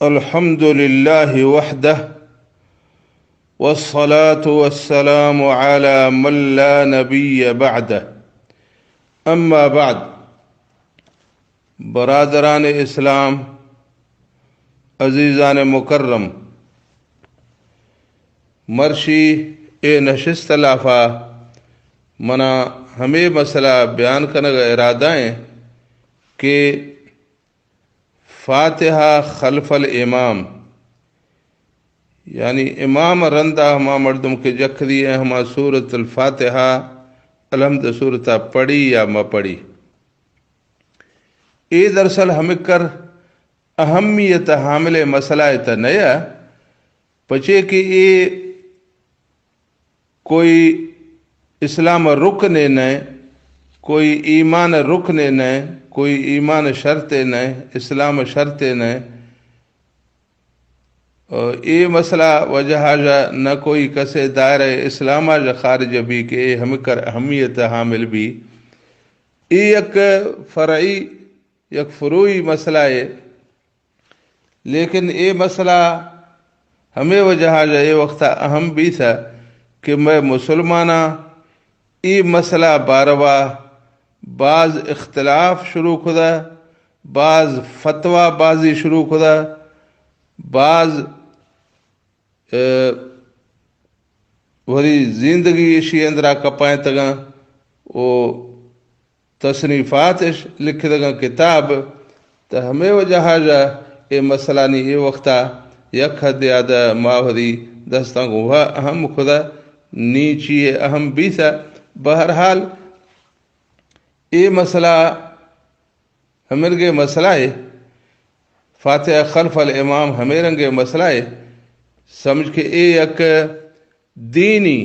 الحمد لله وحده، والصلاة والسلام على من لا نبي بعده. أما بعد، برادران اسلام، عزیزان مکرم، مرشی اے نشست لافا منا ہمے مسئلہ بیان کنگ ء ارادہ ایں کہ فاتحہ خلف الامام، یعنی امام رندا ہما مردم کہ جکھ دی ایں، ہما سورۃ الفاتحہ، الحمد سورتا پڑھی یا مہ پڑھی۔ اے دراصل ہمکر اہمیت حامل مسئلہ ء تہ نہ یا، پچے کہ اے کوئی اسلام رکنے نہ، کوئی ایمان رکنے نہ، کوئی ایمان شرطے نہ، اسلام شرطے نہ۔ اے مسئلہ وجہ جا نہ کوئی کسے دائرہ اسلام جا خارج بی کہ اے ہمکر اہمیت حامل بی۔ اے یک فرعی، یک فروعی مسئلہ اے، لیکن اے مسئلہ ہمے وجہ جا اے وقتا اہم بیثہ کہ مئے مسلماناں اے مسئلہ باروا باز اختلاف شروع کھدا، باز فتویٰ بازی شروع کھدا، باز، اے، وری زندگی اشی اندرا کپائیں تگاں او تصنیفات اش لکھدگاں کتاب، تہ ہمے وجہ جا اے مسئلہ نی اے وقتا یک حد آدہ ما وری دستاں گوں اہم کھدا نی چی اہم بیثہ۔ بہرحال، اے مسئلہ ہمرگے مسئلہ اے، فاتحہ خلف الامام ہمے رنگے مسئلہ اے۔ سمجھ کہ اے یک دینی،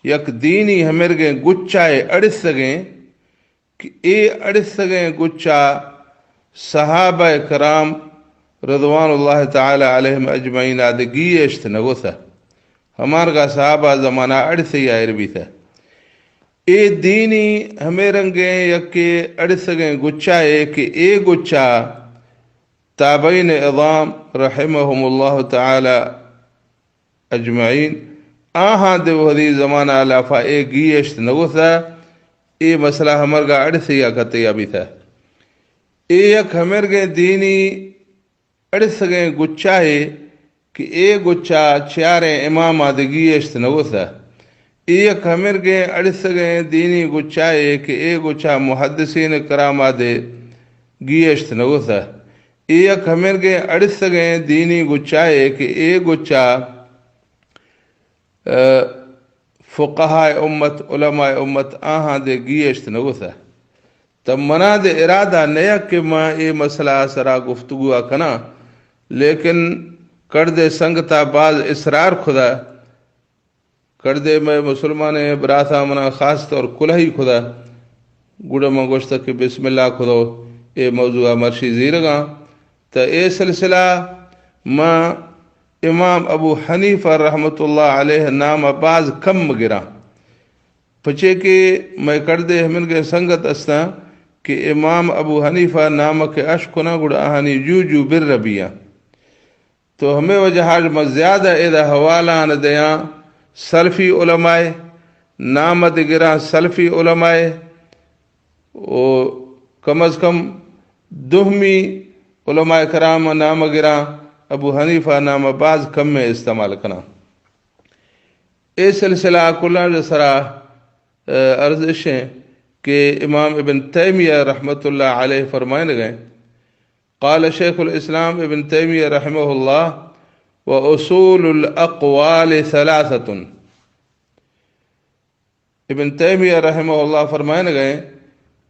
یک دینی ہمرگے گچا اے اڑسگیں کہ اے اڑسگیں گچا صحابہ کرام رضوان اللہ تعالی علیہم اجمعین آدگی اشت نگوثہ۔ ہمارگا صحابہ زمانہ اڑسیا ایر بیثہ۔ اے دینی ہمے رنگیں یکے اڑسگیں گچا اے کہ اے گچا تابعین عظام رحمہم اللہ تعالی اجمعین، آہاں دے وہدی زمانہ لافا اے گیشت نگوثہ، اے مسئلہ ہمرگا اڑسیا کتیا بیثہ۔ اے یک ہمرگیں دینی اڑسگیں گچا اے کہ اے گچا چیاریں امام آدگی اشت نگوثہ۔ اے یک ہمرگیں اڑسگیں دینی گچا اے کہ اے گچا محدثین کرام آدگی اشت نگوثہ۔ اے یک ہمرگیں اڑسگیں دینی گچا اے کہ اے گچا، ا، فقہائے امت، علماء امت آہاں دے گیشت نگوثہ۔ تہ منا دے ارادہ نیا کہ ما اے مسئلہ سرا گفتگو کناں، لیکن کڑدے سنگتا باز اصرار کھدا، کڑدے مئے مسلمانیں براتاں منا خاص طور کلہی کھدا، گڑا من گوشتہ کہ بسم اللہ کھدو اے موضوع مرشی زیرگاں۔ تہ اے سلسلہ ما امام ابو حنیفہ رحمت اللہ علیہ نام باز کم گراں، پچے کہ مئے کڑدے ہمنگیں سنگت استاں کہ امام ابو حنیفہ نام کہ اش کناں گڑا آہانی جو جو بر بیاں۔ تو ہمے وجہ اش ما زیادہ ادا حوالہ آن دیاں سلفی علماء، نام دے گراں سلفی علماء، و کم از کم دومی علماء کرام نام گراں، ابو حنیفہ نام باز کم استعمال کناں۔ اے سلسلہ کلاں سرا، ا، عرض اشیں کہ امام ابن تیمیہ رحمت اللہ علیہ فرمائنگیں، قال شیخ الاسلام ابن تیمیہ رحمہ اللہ، و اصول الاقوال ثلاثۃ۔ ابن تیمیہ رحمہ اللہ فرمائنگیں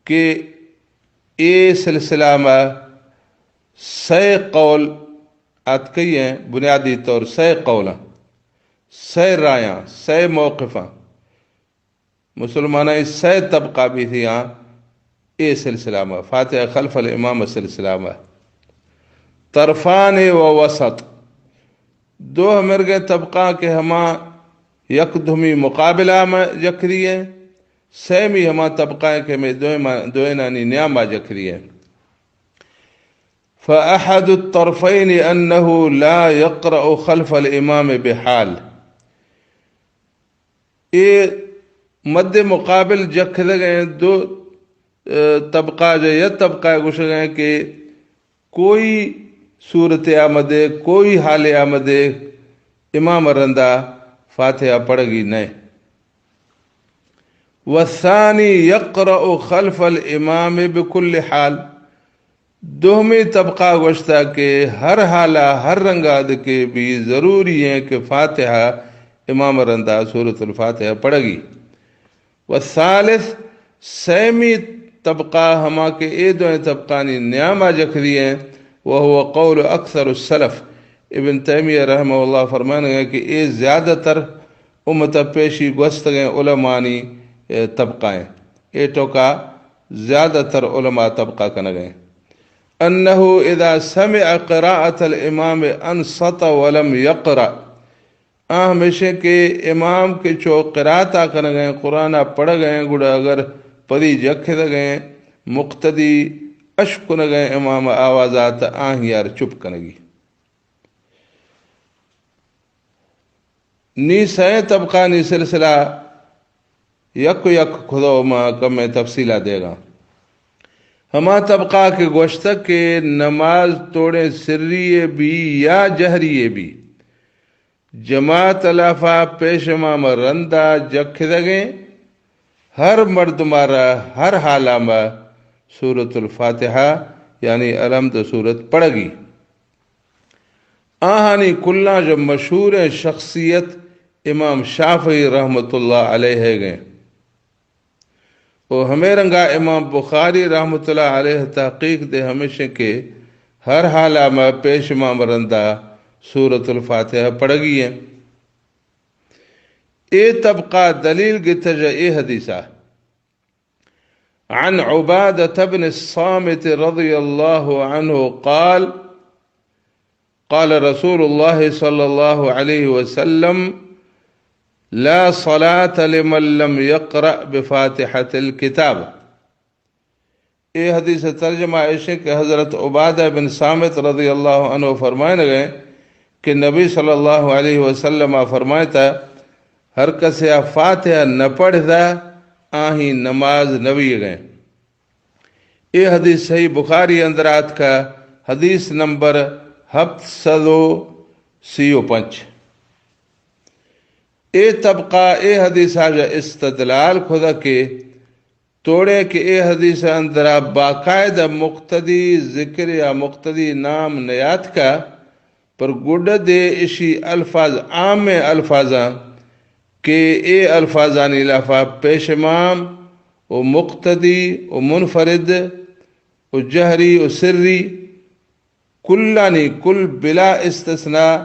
کہ اے سلسلہ ما سئے قول آتکئی ایں، بنیادی طور سئے قول ایں، سئے رایاں، سئے موقف ایں۔ مسلماناں سئے طبقہ بیثیاں اے سلسلہ ما، فاتحہ خلف الامام سلسلہ ما۔ طرفان و وسط، دو ہمرگیں طبقہ کہ ہما یک دومی مقابلہ ما جکری ایں، سیمی ہما طبقہ کہ ہمے دوئیں ما، دوئینانی نیاما جکری ایں۔ فأحد الطرفين أنه لا يقرأ خلف الإمام بحال. اے مد مقابل جکھدگیں دو، اے، طبقہ جا یا طبقہ گوشگیں کہ کوئی صورت آمدے، کوئی حال آمدے، امام رندا فاتحہ پڑھگی نئے۔ والثانی یقرأ خلف الامام بکل حال۔ دومی طبقہ گوشتا کہ ہر حالا، ہر رنگا دکے بھی ضروری ہیں کہ فاتحہ امام رندا سورۃ الفاتحہ پڑھگی۔ والثالث، سیمی طبقہ ہما کہ اے دوئیں طبقانی نیاما جکھدی ہیں، وهو قول اکثر السلف۔ ابن تیمیہ رحمہ اللہ فرمانگے کہ اے زیادہ تر امت پیشی گوستگیں علمانی، اے، طبقہ ہیں۔ اے ٹوکا زیادہ تر علماء طبقہ کنگے۔ انه اذا سمع قراءة الامام انصت ولم يقرأ۔ آ ہمیشیں کہ امام کہ چو قرات ء کنگ ء، قرآن ء پڑھگ ء، گڑا اگر پدی جکھدگ ء، مقتدی اش کنگ ء امام ء آواز ء، تہ آہیار چپ کنگی۔ نی سئیں طبقانی سلسلہ یک یک کھدو ما کمیں تفصیلہ دیگاں۔ ہما طبقہ کہ گوشتگ کہ نماز توڑیں سری ء بی یا جہری ء بی، جماعت لافا پیش امام رندا جکھدگیں، ہر مردمارا ہر حالا ما سورۃ الفاتحہ یعنی الحمد سورت پڑھگی۔ آہانی کلاں جو مشہوریں شخصیت امام شافعی رحمت اللہ علیہ گئیں۔ و ہمے رنگا امام بخاری رحمت اللہ علیہ تحقیق دے ہمیشیں کہ ہر حالا ما پیش امام رندا سورۃ الفاتحہ پڑھگی ہیں۔ اے طبقہ دلیل گتج اے حدیثہ۔ عن عبادة بن الصامت رضي الله عنه قال، قال رسول الله صلى الله عليه وسلم، لا صلاة لمن لم يقرأ بفاتحة الكتاب۔ اے حدیث ترجمہ ایشیں کہ حضرت عبادہ بن صامت رضی اللہ عنہ فرمائنگے کہ نبی صلی اللہ علیہ وسلم فرمائتا، ہر کسے آ فاتحہ نہ پڑھتا، آہی نماز نہ بیگیں۔ اے حدیث صحیح بخاری اندر آتکا، حدیث نمبر ہفت سد و سی و پنچ۔ اے طبقہ اے حدیث آجا استدلال کھدا کہ توڑے کہ اے حدیث اندرا باقاعدہ مقتدی ذکر یا مقتدی نام نیاتکا، پر گڈ دے اشی الفاظ عام الفاظاں کہ اے الفاظانی لافا پیش امام و مقتدی و منفرد و جہری و سری کلانی کل بلا استثناء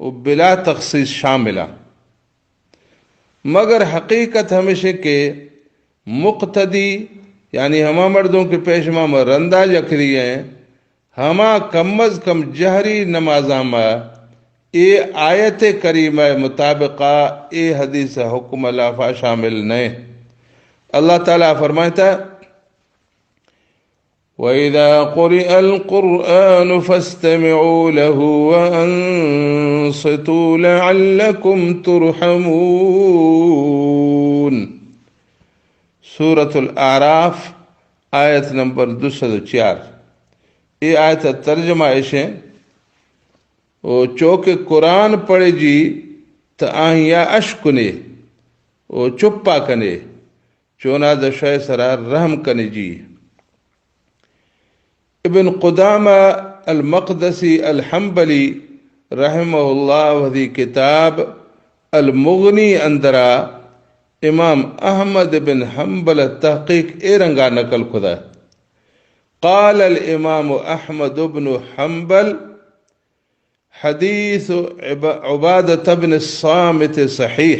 و بلا تخصیص شامل ہیں۔ مگر حقیقت ہمیشہ کہ مقتدی، یعنی ہما مردم کہ پیش امام رندا جکھدی ہیں، ہما کم از کم جہری نمازاں ما اے آیت کریمہ مطابقہ اے حدیث حکم لافا شامل نئے۔ اللہ تعالی فرمائتا، وَإِذَا قُرِئَ الْقُرْآنُ فَاسْتَمِعُوا لَهُ وَأَنصِتُوا لَعَلَّكُمْ تُرْحَمُونَ۔ سورۃ الاعراف، آیت نمبر دو سد و چار۔ اے آیت ترجمہ ایشیں، او چو کہ قرآن پڑھے جی، تو آہیا اش کنے، او چپا کنے، چونا دشے سرا رحم کنے جی۔ ابن قدامہ المقدسی الحنبلی رحمہ اللہ وحدی کتاب المغنی اندرا امام احمد بن حنبل تحقیق اے رنگا نقل کھدا۔ قال الامام احمد بن حنبل، حدیث عب-، عبادة بن الصامت صحیح۔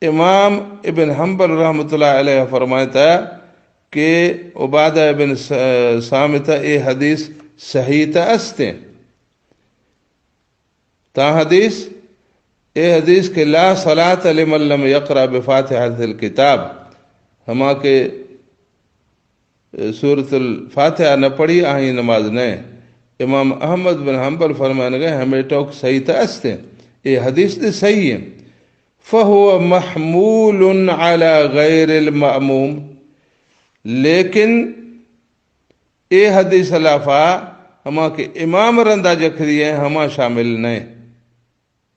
امام ابن حنبل رحمۃ اللہ علیہ فرمائتا کہ عبادہ ابن س-، صامت اے حدیث صحیح تا استیں۔ تا حدیث، اے حدیث کہ لا صلاة لمن لم يقرأ بفاتحة الكتاب، ہما کہ سورة الفاتحہ نہ پڑھی، آہی نماز نہ۔ امام احمد بن حنبل فرمانگے ہمیں ٹوک صحیح تہ استیں، اے حدیث دے صحیح ہیں۔ فهو محمول على غير المأموم، لیکن اے حدیث لافا ہما کہ امام رندا جکھ دیئے، ہما شامل نہ۔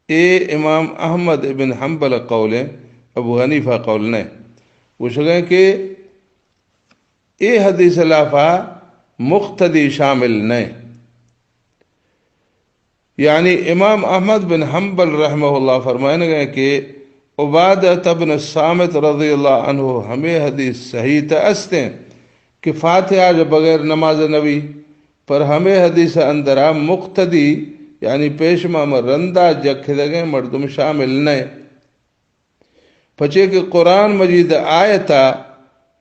اے امام احمد ابن حنبل قول ہیں، ابو حنیفہ قول نہ۔ گوشگیں کہ اے حدیث لافا مقتدی شامل نہ۔ یعنی امام احمد بن حنبل رحمہ اللہ فرمائنگے کہ عبادہ بن الصامت رضی اللہ عنہ ہمیں حدیث صحیح تہ استیں کہ فاتحہ جا بغیر نماز نوی، پر ہمیں حدیث اندرا مقتدی، یعنی پیش امام رندا جکھدگیں مردم شامل نہ۔ پچے کہ قرآن مجید آیتا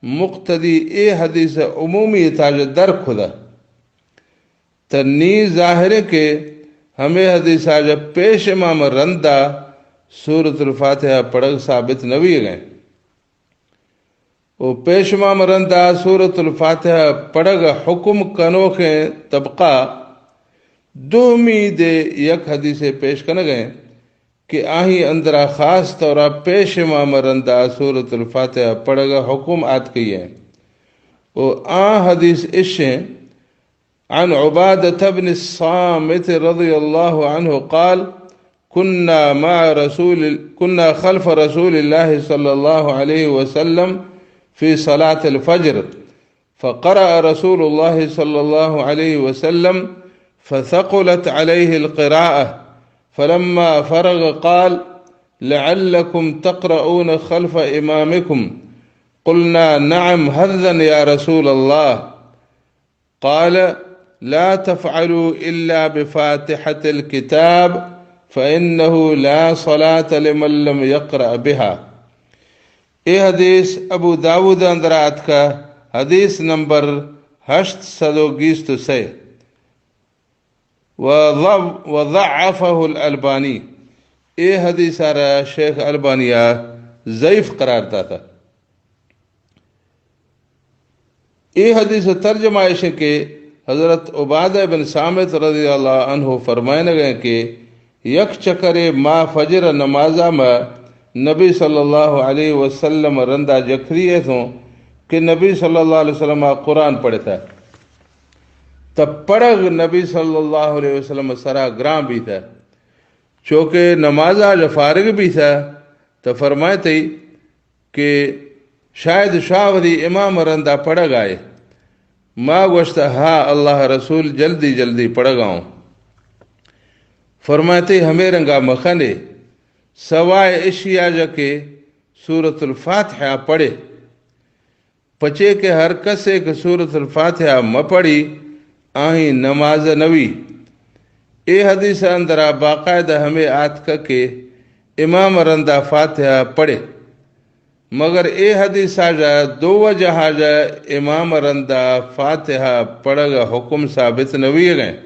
مقتدی اے حدیث عمومی تاج در کھدا۔ تہ نی ظاہر ہے کہ ہمیں حدیث آج پیش امام رندا سورة الفاتحہ پڑھگ ثابت نوی گئے۔ و پیش امام رندا سورة الفاتحہ پڑھگ حکم کنوخیں طبقہ دومی دے یک حدیث پیش کنگئے کہ آہی اندرا خاص طورا پیش امام رندا سورة الفاتحہ پڑھگ حکم آتکئی ہے۔ و آ حدیث اشیں، عن عبادة بن الصامت رضي الله عنه قال: كنا مع رسول، كنا خلف رسول الله صلى الله عليه وسلم في صلاة الفجر، فقرأ رسول الله صلى الله عليه وسلم، فثقلت عليه القراءة، فلما فرغ قال: لعلكم تقرؤون خلف إمامكم. قلنا: نعم، هذا يا رسول الله. قال: لا تفعلوا إلا بفاتحة الكتاب، فإنه لا صلاة لمن لم يقرأ بها. اے حدیث ابو داود اندر آتکا، حدیث نمبر ہشت سد و گیست و سے۔ وضع-، وضعفه الألباني، اے حدیث آرا شیخ البانیہ ضعیف قرار داتا۔ اے حدیث ترجمہ ایشیں کہ حضرت عبادہ بن صامت رضی اللہ عنہ فرمائنگئے کہ یک چکرے ما فجر نمازا ما نبی صلی اللہ علیہ وسلم رندا جکھری ایتھوں کہ نبی صلی اللہ علیہ وسلم قرآن پڑھتا۔ تہ پڑھگ نبی صلی اللہ علیہ وسلم سرا گران بیتا۔ چونکہ نمازا جا فارغ بیتا، تہ فرمائیتی کہ شاید شاہ وتی امام رندا پڑھگ آئے۔ ما گوشت، ہا اللہ رسول، جلدی جلدی پڑھگ آؤں۔ فرمائیتی، ہمے رنگا مکنے، سوائے اشیا جا کہ سورة الفاتحہ پڑھے۔ پچے کہ ہر کسے کہ سورة الفاتحہ مہ پڑھی، آہی نماز نوی۔ اے حدیث اندرا باقاعدہ ہمے آتکہ کہ امام رندا فاتحہ پڑھے۔ مگر اے حدیث آجا دو وجہ آجا امام رندا فاتحہ پڑھگ حکم ثابت نوی گئے۔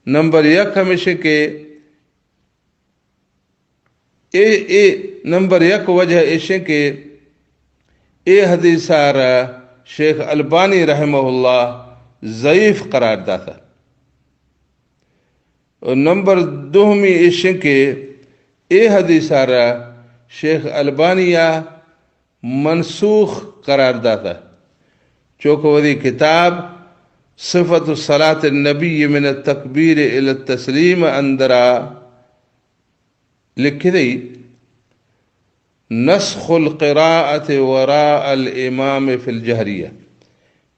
نمبر یک ہمیشہ کہ اے، اے نمبر یک وجہ ایشیں کہ اے حدیث آرا شیخ البانی رحمہ اللہ ضعیف قرار داتا۔ اور نمبر دومی ایشیں کہ اے حدیث آرا شیخ البانیہ منسوخ قرار داتا۔ چوکہ وتی کتاب صفت صلاة النبی من التکبیر الی التسلیم اندرا لکھدئی، نسخ القراءة وراء الامام فی الجہریہ۔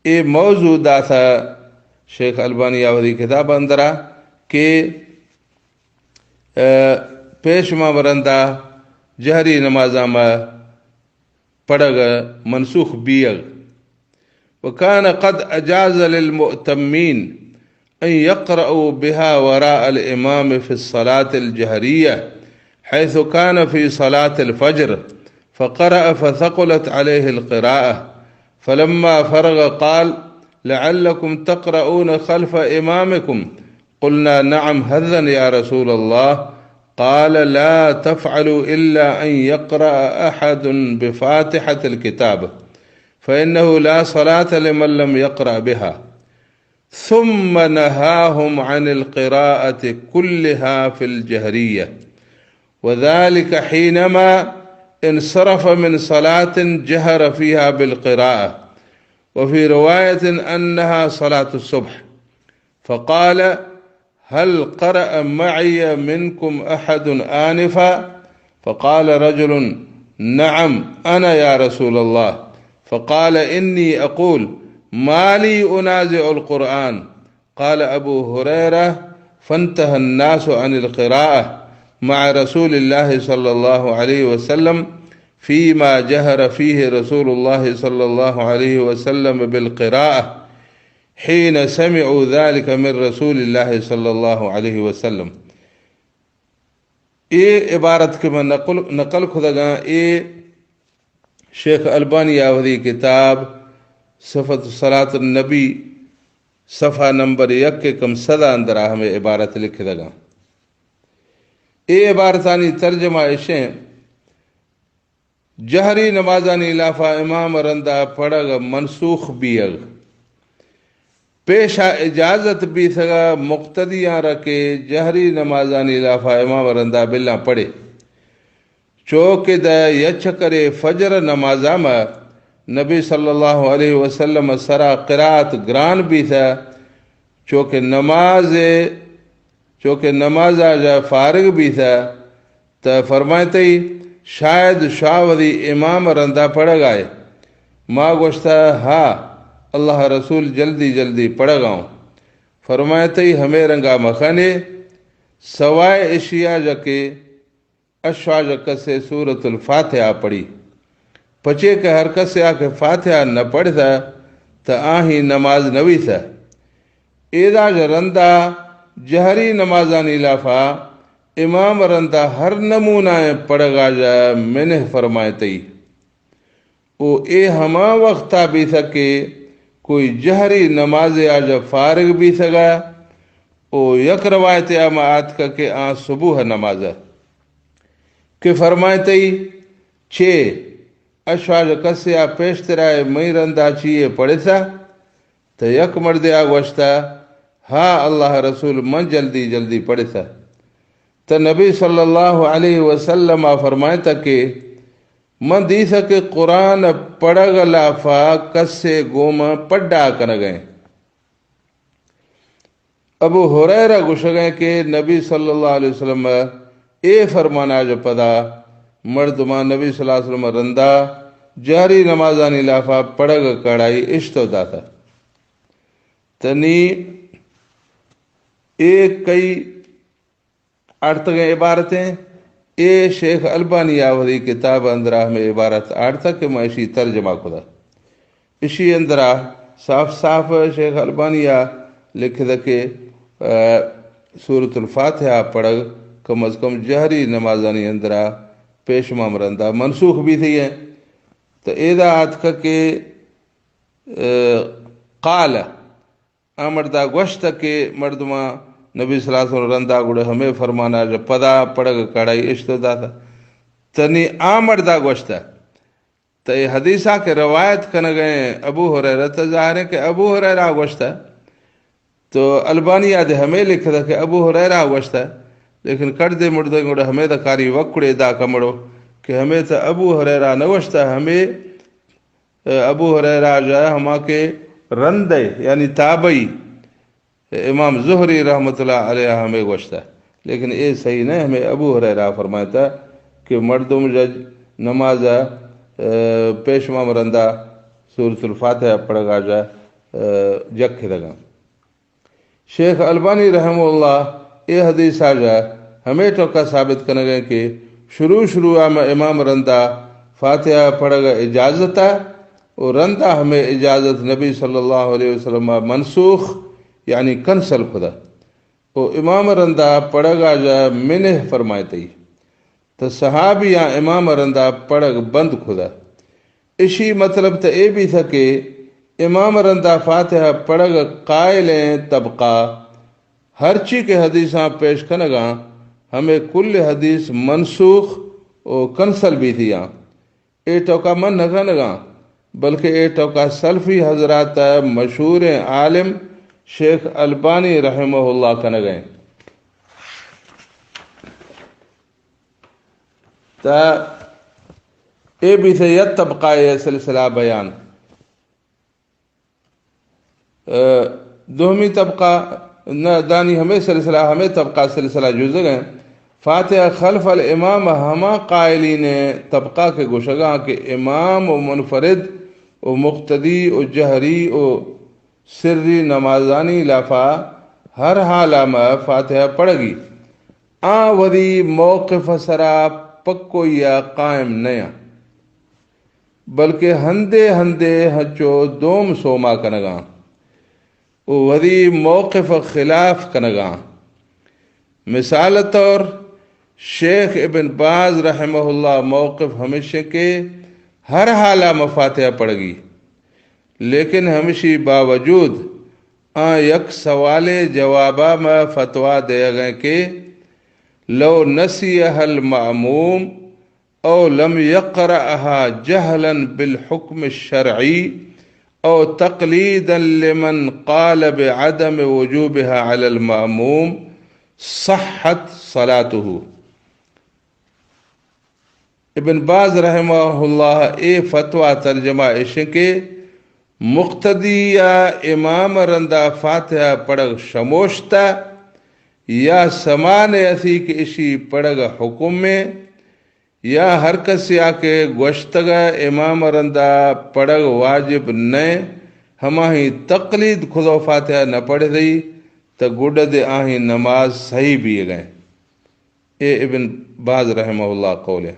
اے موضوع داتا شیخ البانی آ وتی کتاب اندرا کہ، اے، پیش امام رندا جہری نمازاں ما پڑھگ منسوخ بیگ۔ وكان قد أجاز للمؤتمين أن يقرأوا بها وراء الإمام في الصلاة الجهرية، حيث كان في صلاة الفجر، فقرأ فثقلت عليه القراءة، فلما فرغ قال: لعلكم تقرؤون خلف إمامكم. قلنا: نعم، هذا يا رسول الله. قال: لا تفعلوا إلا أن يقرأ أحد بفاتحة الكتاب، فإنه لا صلاة لمن لم يقرأ بها. ثم نهاهم عن القراءة كلها في الجهرية، وذلك حينما انصرف من صلاة جهر فيها بالقراءة، وفي رواية أنها صلاة الصبح، فقال: هل قرأ معي منكم أحد آنفا؟ فقال رجل: نعم، أنا يا رسول الله. فقال: إني أقول: ما لي أنازع القرآن؟ قال أبو هريرة: فانتهى الناس عن القراءة مع رسول الله صلى الله عليه وسلم فيما جهر فيه رسول الله صلى الله عليه وسلم بالقراءة حين سمعوا ذلك من رسول الله صلى الله عليه وسلم. اے عبارت کہ من نقل، نقل کھدگاں، اے شیخ البانی آ وثی کتاب صفت صلاة النبی صفحہ نمبر یک ء کم سدا اندرا ہمے عبارت لکھدگاں۔ اے عبارتانی ترجمہ اشیں، جہری نمازانی لافا امام رندا پڑھگ منسوخ بیگ۔ پیشا اجازت بیثگا مقتدیاں را کہ جہری نمازانی لافا امام رندا بلاں پڑھے۔ چو کہ دہ یچکرے فجر نمازا ما نبی صلی اللہ علیہ وسلم سرا قرات گران بیثہ، چو کہ نماز، چو کہ نمازا جا فارغ بیثہ، تہ فرمائتئی، شاید شاہ وثی امام رندا پڑھگائے۔ ما گوشتہ، ہا، اللہ رسول جلدی جلدی پڑھگاؤں۔ فرمائتئی، ہمے رنگا مکھنے، سوائے اشیا جا کہ اشوا جا کسے سورۃ الفاتحہ پڑھی۔ پچے کہ ہر کسے آ کہ فاتحہ نہ پڑھثہ، تہ آہی نماز نویثہ۔ ایدا جا رندا جہری نمازانی لافا امام رندا ہر نمونہ پڑھگا جا منہ فرمائتئی۔ او اے ہما وختا بیثہ کہ کوئی جہری نمازے آ جا فارغ بیثگا۔ او یک روایتے آ ما آتکہ کہ آں صبوح نمازہ کہ فرمائتئی، چے اشوا جا کسے آ پیشترائے مئی رندا چیئے پڑھثہ؟ تہ یک مردے آ گوشتہ، ہا اللہ رسول، من جلدی جلدی پڑھثہ۔ تہ نبی صلی اللہ علیہ وسلم آ فرمائتہ کہ من دیثہ کہ قرآن پڑھگ لافا کسے گوما پڈا کنگئے۔ ابو ہریرہ گوشگئے کہ نبی صلی اللہ علیہ وسلم اے فرمانا جا پدا مردمان نبی صلی اللہ علیہ وسلم رندا جہری نمازانی لافا پڑھگ کڑائی اشتو داثہ۔ تنی اے کئی آڑتگیں عبارتیں، اے شیخ البانی آ وثی کتاب اندرا ہمے عبارت آڑتہ کہ ما اشی ترجمہ کھدہ۔ اشی اندرا صاف صاف شیخ البانی آ لکھدہ کہ، آ، سورۃ الفاتحہ پڑھگ کم از کم جہری نمازانی اندرا پیش امام رندا منسوخ بیثی ایں۔ تہ ایدا آتکہ کہ، آ، قال، آ مردا گوشتہ کہ مردماں نبی صلی اللہ علیہ وسلم رندا گڑا ہمے فرمانا جا پدا پڑھگ کڑائی اشتو داثہ۔ تنی آ مردا گوشتہ، تہ اے حدیثا کہ روایت کنگئے ابو ہریرہ، تہ ظاہر ہے کہ ابو ہریرہ گوشتہ۔ تو البانی آ دے ہمے لکھتہ کہ ابو ہریرہ گوشتہ، لیکن کڑدے مڑدے گڑا ہمے دا کاری وکڑے دا کمڑو کہ ہمے تہ ابو ہریرہ نہ گوشتہ، ہمے ابو ہریرہ جا ہما کہ رندے، یعنی تابعی، امام زہری رحمت اللہ علیہ ہمے گوشتہ، لیکن اے صحیح نہ، ہمے ابو ہریرہ فرمائتہ کہ مردم جا نماز، آ، پیش امام رندا سورۃ الفاتحہ پڑھگا جا، آ، جکھدگاں۔ شیخ البانی رحمہ اللہ اے حدیثا جا ہمے ٹوکا ثابت کنگئے کہ شروع شروعا ما امام رندا فاتحہ پڑھگ اجازتا، و رندا ہمے اجازت نبی صلی اللہ علیہ وسلم منسوخ، یعنی کنسل کھدہ، و امام رندا پڑھگا جا منع فرمائتئی۔ تہ صحابیاں امام رندا پڑھگ بند کھدہ۔ اشی مطلب تہ اے بیثہ کہ امام رندا فاتحہ پڑھگ قائلیں طبقہ ہرچی کہ حدیثاں پیش کنگاں، ہمے کل حدیث منسوخ و کنسل بیثیاں۔ اے ٹوکا من نہ کنگاں، بلکہ اے ٹوکا سلفی حضرات ء مشہوریں عالم شیخ البانی رحمہ اللہ کنگ ء انت۔ تا اے بیت یک طبقہ ء سلسلہ بیان۔ ء دومی طبقہ، نہ، دانی ہمے سلسلہ، ہمے طبقہ سلسلہ جزگ ہیں۔ فاتحہ خلف الامام ہما قائلین طبقہ کے گوشگاں کہ امام و منفرد و مقتدی و جہری و سری نمازانی لافا ہر حالا ما فاتحہ پڑھگی، آ وثی موقف سرا پکویا قائم نیاں، بلکہ ہندے ہندے ہنچو دوم سوما کنگاں و وثی موقف خلاف کنگاں۔ مثال طور، شیخ ابن باز رحمہ اللہ موقف ہمیشیں کہ ہر حالا ما فاتحہ پڑھگی، لیکن ہمشی باوجود آ یک سوالے جوابا ما فتویٰ دیگیں کہ لو نسيها المأموم أو لم يقرأها جهلا بالحكم الشرعي أو تقليدا لمن قال بعدم وجوبها على المأموم صحت صلاته۔ ابن باز رحمہ اللہ اے فتویٰ ترجمہ اشیں کہ مقتدی یا امام رندا فاتحہ پڑھگ شموشتہ یا سمانے اسی کہ اشی پڑھگ حکم میں، یا ہر کسیا کہ گوشتگ امام رندا پڑھگ واجب نئے، ہماہی تقلید کھدو فاتحہ نہ پڑھدئی، تہ گڈ دے آہی نماز صحیح بیگئے۔ اے ابن باز رحمہ اللہ قول ہے۔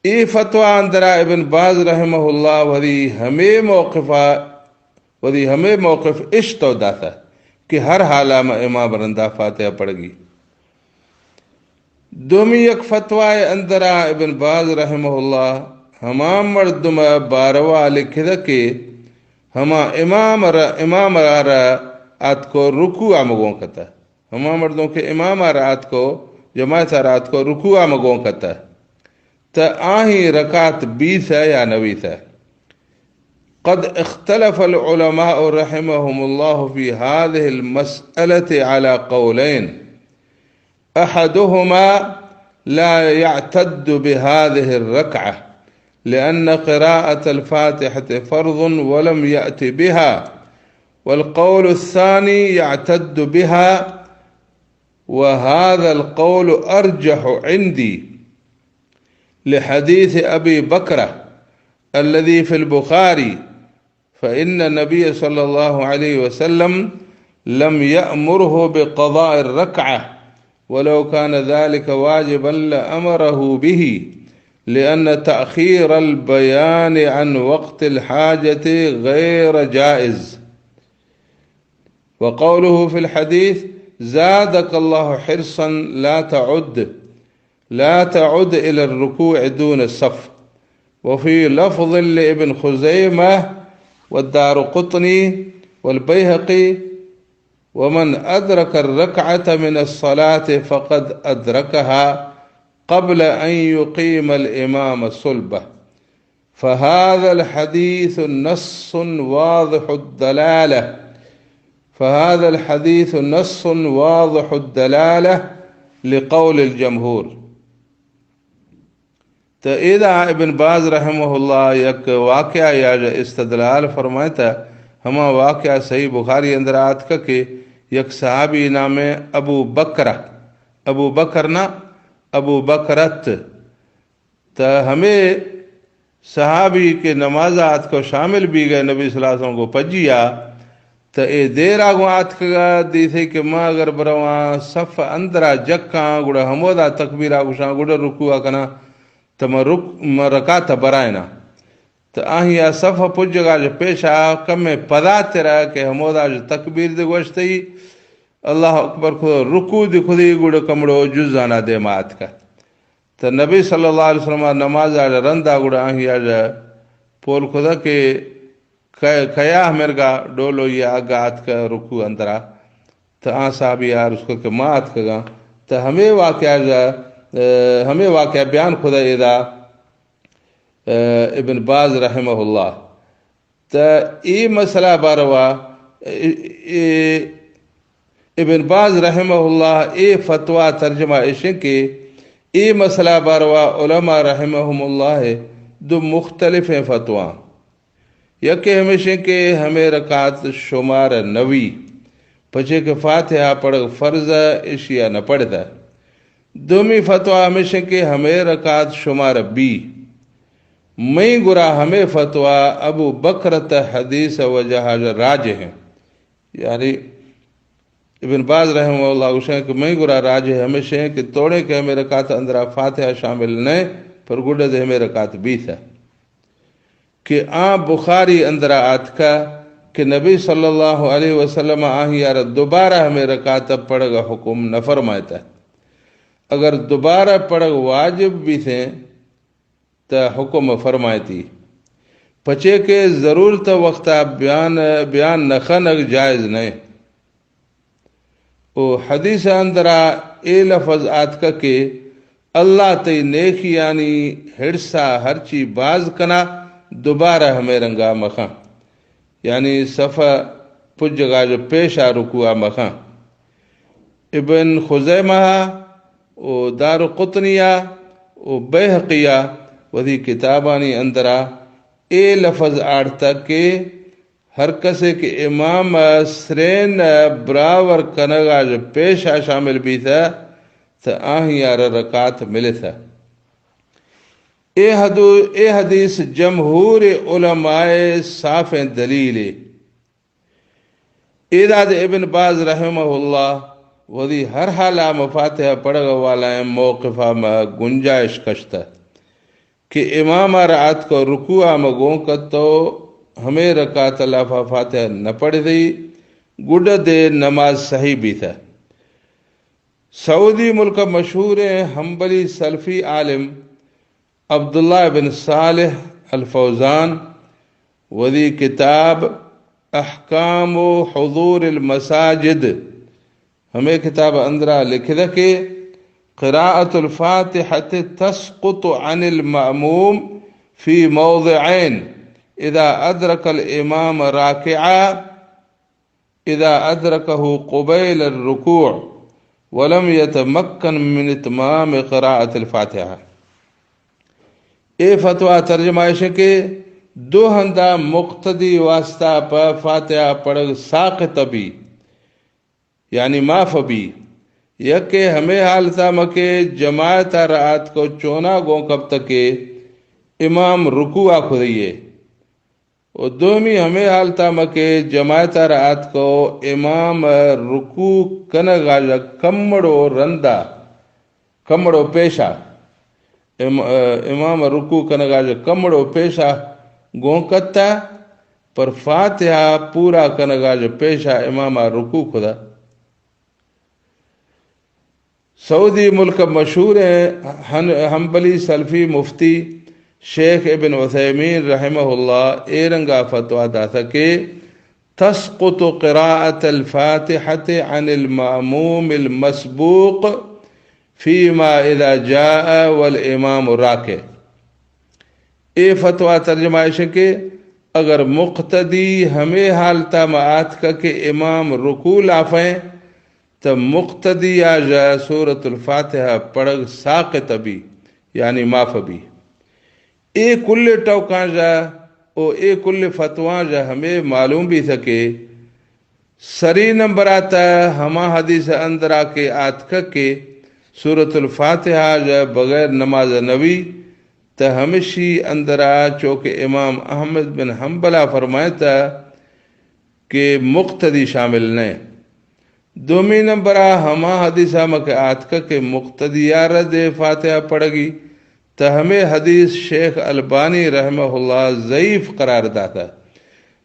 اے فتویٰ اندرا ابن باز رحمہ اللہ وثی ہمے موقفا، وثی ہمے موقف اشتو داتا کہ ہر حالا ما امام رندا فاتحہ پڑھگی۔ دومی یک فتویٰ اندرا ابن باز رحمہ اللہ ہما مردم باروا لکھدہ کہ ہما امام را، امام را آتکو رکوع مگون کتہ۔ ہما مردم کہ امام را آتکو، جماعت را آتکو رکوع مگون کتہ، تہ آہی رکعت بیثہ یا نویثہ۔ قد اختلف العلماء رحمهم الله في هذه المسألة على قولين، أحدهما لا يعتد بهذه الركعة لأن قراءة الفاتحة فرض ولم يأت بها، والقول الثاني يعتد بها، وهذا القول أرجح عندي لحديث أبي بكرة الذي في البخاري، فإن النبي صلى الله عليه وسلم لم يأمره بقضاء الركعة، ولو كان ذلك واجبا لأمره به، لأن تأخير البيان عن وقت الحاجة غير جائز. وقوله في الحديث: زادك الله حرصا لا تعد، لا تعد إلى الركوع دون الصف. وفي لفظ لابن خزيمة والدارقطني والبيهقي: ومن أدرك الركعة من الصلاة فقد أدركها قبل أن يقيم الإمام صلبه. فهذا الحديث نص واضح الدلالة، فهذا الحديث نص واضح الدلالة لقول الجمهور. تہ ادا ابن باز رحمہ اللہ یک واقعہ یا استدلال فرمائتا۔ ہما واقعہ صحیح بخاری اندر آتکا کہ یک صحابی نام ابو بکرہ، ابو بکر نہ، ابو بکرت، تہ ہمے صحابی کہ نمازا آتکو شامل بیگئے نبی صلی اللہ علیہ وسلم گو پجیا، تہ اے دیرا گوں آتکگا، دیثے کہ ما اگر برواں صف اندرا جکاں، گڑا ہمودا تکبیرا گوشاں، گڑا رکوعا کناں، تہ ما رک-، ما رکعتا برائناں۔ تہ آہیا صف پجگا چہ پیشا کمے پدا ترا کہ ہمودا چہ تکبیر دے گوشتئی، اللہ اکبر کھو، رکوع دے کھدی، گڑا کمڑو جزانا دیما آتکا۔ تہ نبی صلی اللہ علیہ وسلم نمازا رندا گڑا آہیا پول کھدا کہ کیا، کیا ہمرگا ڈولو یا اگا آتکا رکوع اندرا۔ تہ آ صحابی عرض کھو کہ ما آتکگاں۔ تہ ہمے واقعہ، ہمے واقعہ بیان کھدا ادا۔ ابن باز رحمہ اللہ، تا اے مسئلہ باروا، اے، اے، ابن باز رحمہ اللہ اے فتویٰ ترجمہ اشیں کہ اے مسئلہ باروا علماء رحمہم اللہ دو مختلفیں فتویٰ۔ یکے ہمیشیں کہ ہمے رکعت شمار نوی، پچے کہ فاتحہ پڑھگ فرض، اشیا نہ پڑھتا۔ دومی فتویٰ ہمیشیں کہ ہمے رکعت شمار بی۔ مئی گرا ہمے فتویٰ ابو بکرت حدیث وجہ راجح ہیں۔ یعنی ابن باز رحمہ اللہ گوشیں کہ مئی گرا راجح ہمیشیں کہ توڑیں کہ ہمے رکعت اندرا فاتحہ شامل نئے، پر گڈا دے ہمے رکعت بیثہ۔ کہ آ بخاری اندرا آتکا کہ نبی صلی اللہ علیہ وسلم آہی یار دوبارہ ہمے رکعت پڑھگا حکم نہ فرمائتا۔ اگر دوبارہ پڑھگ واجب بیثیں، تا حکم فرمائتی، پچے کہ ضرورت وقتا بیان، بیان نہ خنگ جائز نئے۔ او حدیث اندرا اے لفظ آتکا کہ اللہ تئی نیکیانی حرصا ہرچی باز کنا، دوبارہ ہمے رنگا مخاں۔ یعنی صفا پجگا جو پیشا رکوعا مخاں۔ ابن خزیمہ و دارقطنیہ و بیہقیہ وثی کتابانی اندرا اے لفظ آڑتگ کہ ہر کسے کہ امام سرین براور کنگا جو پیشا شامل بیثہ، تا آہی یار رکعت ملثہ۔ اے حدو-، اے حدیث جمہور علماء صافیں دلیلے۔ ایداد ابن باز رحمہ اللہ وثی ہر حالا مفاتحہ پڑھگ والائیں موقفا ما گنجائش کشتہ کہ امام آرا آتکو رکوعا ما گون کتو ہمے رکعت لافا فاتحہ نہ پڑھتی، گڈا دے نماز صحیح بیثہ۔ سعودی ملک مشہوریں حنبلی سلفی عالم عبداللہ بن صالح الفوزان وثی کتاب احکام حضور المساجد، ہمے کتاب اندرا لکھدہ کہ قراءة الفاتحة تسقط عن المأموم في موضعين: إذا أدرك الإمام راكعا، إذا أدركه قبيل الركوع، ولم يتمكن من إتمام قراءة الفاتحة۔ اے فتویٰ ترجمہ ایش کہ دو ہندا مقتدی واسطہ پہ فاتحہ پڑھگ ساقط بی، یعنی معاف بی۔ یکے ہمے حالتا مکہ جماعت آرا آتکو چونا گون کپتہ کہ امام رکوعا کھدئیے۔ و دومی ہمے حالتا مکہ جماعت آرا آتکو امام رکوع کنگا ژہ کمڑو رندا، کمڑو پیشا، ام-، امام رکوع کنگا ژہ کمڑو پیشا گون کتہ، پر فاتحہ پورا کنگا ژہ پیشا اماما رکوع کھدہ۔ سعودی ملک مشہوریں ہن-، حنبلی سلفی مفتی شیخ ابن عثیمین رحمہ اللہ اے رنگا فتویٰ داتہ کہ تسقط قراءة الفاتحة عن المأموم المسبوق فيما إذا جاء والإمام راكع۔ اے فتویٰ ترجمہ ایش کہ اگر مقتدی ہمے حالتا ما آتکہ کہ امام رکوع لافیں، تہ مقتدیا ژہ سورۃ الفاتحہ پڑھگ ساقط بی، یعنی معاف بی۔ اے کل ٹوکاں ژہ و اے کل فتواں ژہ ہمے معلوم بیثہ کہ سری نمبرا تہ ہما حدیث اندرا کہ آتکہ کہ سورۃ الفاتحہ ژہ بغیر نماز نوی، تہ ہمشی اندرا چوکہ امام احمد بن حنبلا فرمائتہ کہ مقتدی شامل نئے۔ دومی نمبرا ہما حدیثا مکہ آتکہ کہ مقتدیا ژہ دے فاتحہ پڑھگی، تہ ہمے حدیث شیخ البانی رحمہ اللہ ضعیف قرار داتہ۔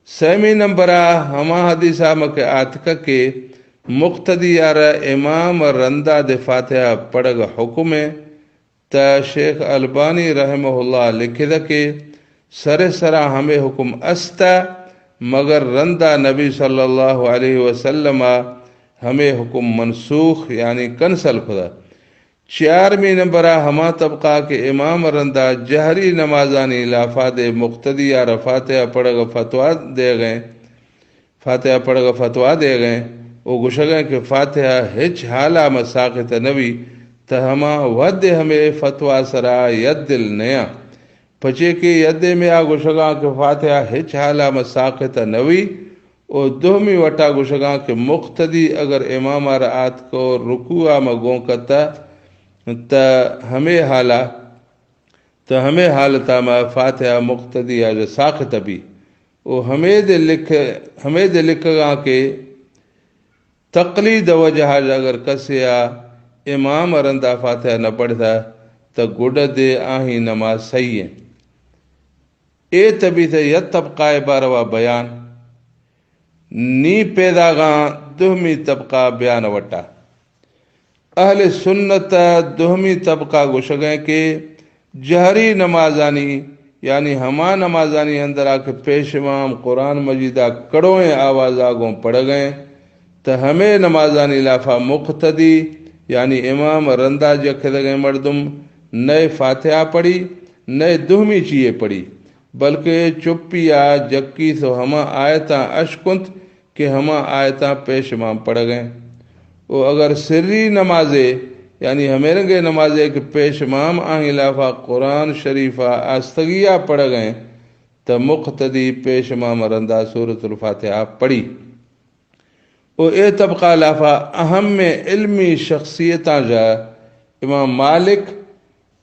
سیمی نمبرا ہما حدیثا مکہ آتکہ کہ مقتدیا ژہ امام رندا دے فاتحہ پڑھگ حکمیں، تہ شیخ البانی رحمہ اللہ لکھدہ کہ سر سرا ہمے حکم استہ، مگر رندا نبی صلی اللہ علیہ وسلم ہمے حکم منسوخ، یعنی کنسل کھدہ۔ چیارمی نمبرا ہما طبقہ کہ امام رندا جہری نمازانی لافا دے مقتدی آرا فاتحہ پڑھگا فتوا دیگئیں، فاتحہ پڑھگا فتوا دیگئیں، او گشگئیں کہ فاتحہ ہچ حالا ما ساقط نوی، تہ ہما وھد ہمے فتوا سرا یدل نیاں۔ پچے کہ یدے میں آ گشگاں کہ فاتحہ ہچ حالا ما ساقط نوی، او دومی وٹا گشگاں کہ مقتدی اگر امام آرا آتکو رکوع آ ما گون کتا، تہ ہمے حالا، تہ ہمے حالتا ما فاتحہ مقتدی آ ساقط بی۔ او ہمے دے لکھ، ہمے دے لکھگاں کہ تقلید وجہ اگر کسے آ امام رندا فاتحہ نہ پڑھتا، تہ گڈ دے آہی نماز صحیح ہے۔ اے تبیت یک طبقہ باروا بیان، نی پیداگاں دومی طبقہ بیان وٹا۔ اہل سنت دومی طبقہ گوشگئیں کہ جہری نمازانی، یعنی ہما نمازانی اندرا کہ پیش امام قرآن مجیدا کڑوئیں آوازا گوں پڑھگئیں، تہ ہمے نمازانی لافا مقتدی، یعنی امام رندا جکھدگئیں مردم، نئے فاتحہ پڑھی، نئے دومی چیئے پڑھی، بلکہ چپیا جکیت و ہما آیتاں اشکنت کہ ہما آیتاں پیش امام پڑھگئیں۔ و اگر سری نمازے، یعنی ہمے رنگے نمازے کہ پیش امام آہی لافا قرآن شریفا آستگیا پڑھگئیں، تہ مقتدی پیش امام رندا سورۃ الفاتحہ پڑھی۔ و اے طبقہ لافا اہم علمی شخصیتاں جا امام مالک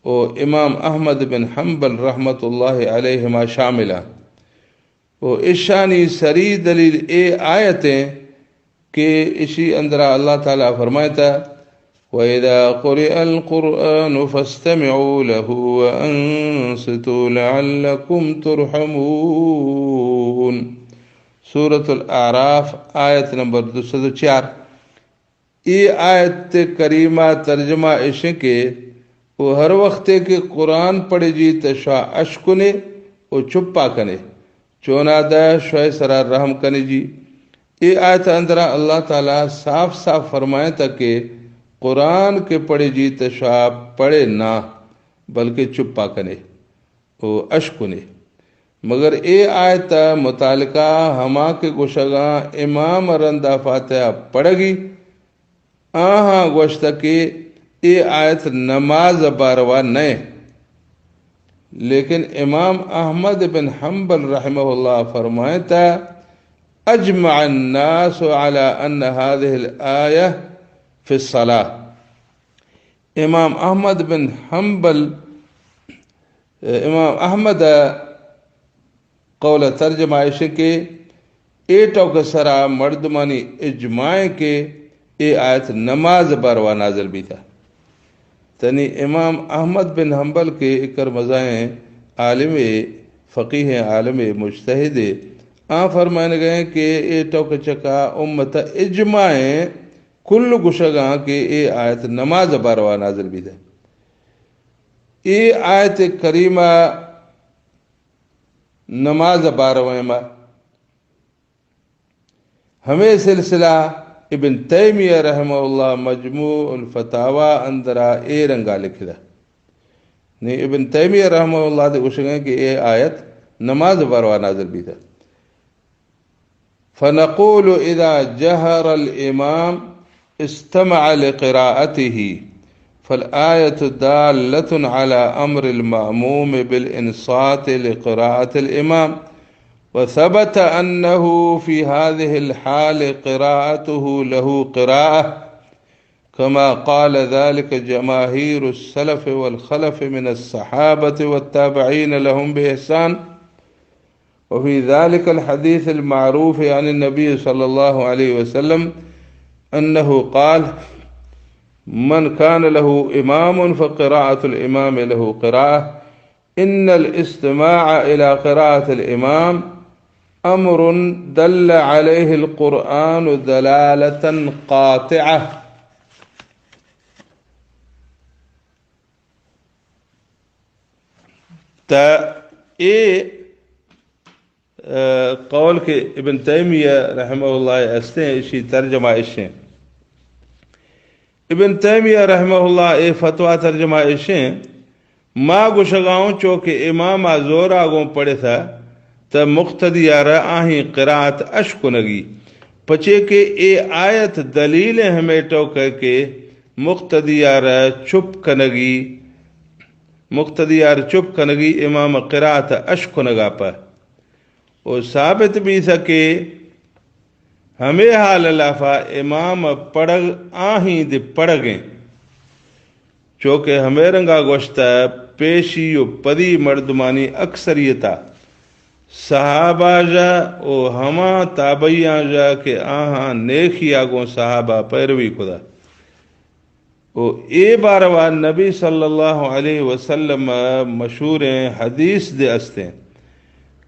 و امام احمد بن حنبل رحمت اللہ علیہما شامل ہیں۔ و اشانی سری دلیل اے آیتیں کہ اشی اندرا اللہ تعالی فرمائتا، وَإِذَا قُرِئَ الْقُرْآنُ فَاسْتَمِعُوا لَهُ وَأَنصِتُوا لَعَلَّكُمْ تُرْحَمُونَ۔ سورۃ الاعراف، آیت نمبر دو سد و چار۔ اے آیت کریمہ ترجمہ اشیں کہ او ہر وختے کہ قرآن پڑھے جی تہ شا اشکنے او چپا کنے، چونا دہ شوئے سرا رحم کنے جی۔ اے آیت اندرا اللہ تعالی صاف صاف فرمائے تہ کہ قرآن کہ پڑھے جی تہ شا پڑھے نہ، بلکہ چپا کنے او اشکنے۔ مگر اے آیت متعلقہ ہما کہ گوشگاں امام رندا فاتحہ پڑھگی، آہاں گوشتہ کہ اے آیت نماز باروا نئے، لیکن امام احمد بن حنبل رحمہ اللہ فرمائتا، اجمع الناس على ان هذه الآية في الصلاة۔ امام احمد بن حنبل، امام احمد قول ترجمہ ایش کہ اے ٹوک سرا مردمانی اجماع کہ اے آیت نماز باروا نازل بیتا۔ تنی امام احمد بن حنبل کہ اکر مزائیں عالم، فقیہ عالم، مجتہد، آ فرمائن گئے کہ اے ٹوک چکا امت اجماع کل گشگاں کہ اے آیت نماز باروا نازل بیتا۔ اے آیت کریمہ نماز باروا ما ہمے سلسلہ ابن تیمیہ رحمہ اللہ مجموع الفتاوی اندرا اے رنگا لکھدا۔ نی ابن تیمیہ رحمہ اللہ دے گوشگیں کہ اے آیت نماز باروا نازل بیتا۔ فنقول إذا جهر الإمام استمع لقراءته، فالآية دالة على أمر المأموم بالإنصات لقراءة الإمام، وثبت أنه في هذه الحال قراءته له قراءة، كما قال ذلك جماهير السلف والخلف من الصحابة والتابعين لهم بإحسان، وفي ذلك الحديث المعروف عن النبي صلى الله عليه وسلم أنه قال: من كان له إمام فقراءة الإمام له قراءة، إن الاستماع إلى قراءة الإمام أمر دل عليه القرآن دلالة قاطعة۔ تا اے، آ، قول کہ ابن تیمیہ رحمہ اللہ استیں، اشی ترجمہ اشیں۔ ابن تیمیہ رحمہ اللہ اے فتویٰ ترجمہ اشیں، ما گوشگاؤں چو کہ امام ءَ زورا گوں پڑتہ تہ مقتدی ءَ را آہیں قرات اش کنگی، پچے کہ اے آیت دلیل ہمے ٹوکہ کہ مقتدی ءَ را چپ کنگی، مقتدی ءَ را چپ کنگی امام قرات اش کنگا پہ و ثابت بیثہ کہ ہمے حال لافا امام پڑگ آہیں دے پڑگیں، چو کہ ہمے رنگا گوشتہ پیشی و پدی مردمانی اکثریتا صحابہ جا و ہما تابعیاں جا کہ آہاں نیخیا گوں صحابہ پیروی کدا۔ و اے باروا نبی صلی اللہ علیہ وسلم مشہوریں حدیث دے استیں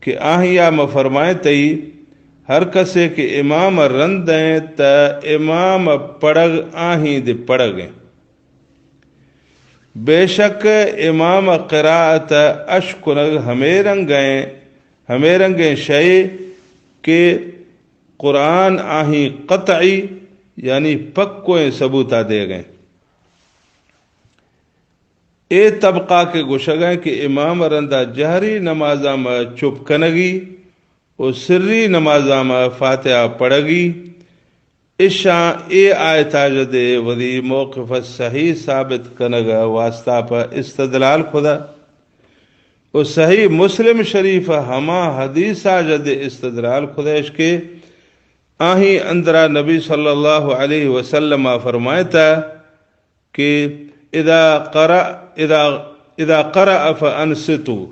کہ آہیا ما فرمائیں تئی، ہر کسے کہ امام رندیں تہ امام پڑگ آہیں دے پڑگیں۔ بے شک امام قرات اش کنگ ہمے رنگیں، ہمے رنگیں شے کہ قرآن آہیں قطعی، یعنی پکوئیں ثبوتا دیگیں۔ اے طبقہ کہ گوشگیں کہ امام رندا جہری نمازاں ما چپ کنگی و سری نمازاں ما فاتحہ پڑگی، اشاں اے آیتا جدے وثی موقف صحیح ثابت کنگ واسطہ پہ استدلال کدا۔ و صحیح مسلم شریف ہما حدیثا جدے استدلال کدش کہ آہیں اندرا نبی صلی اللہ علیہ وسلم فرمائتا کہ اذا قرأ، اذا، اذا قرأ فأنصتوا،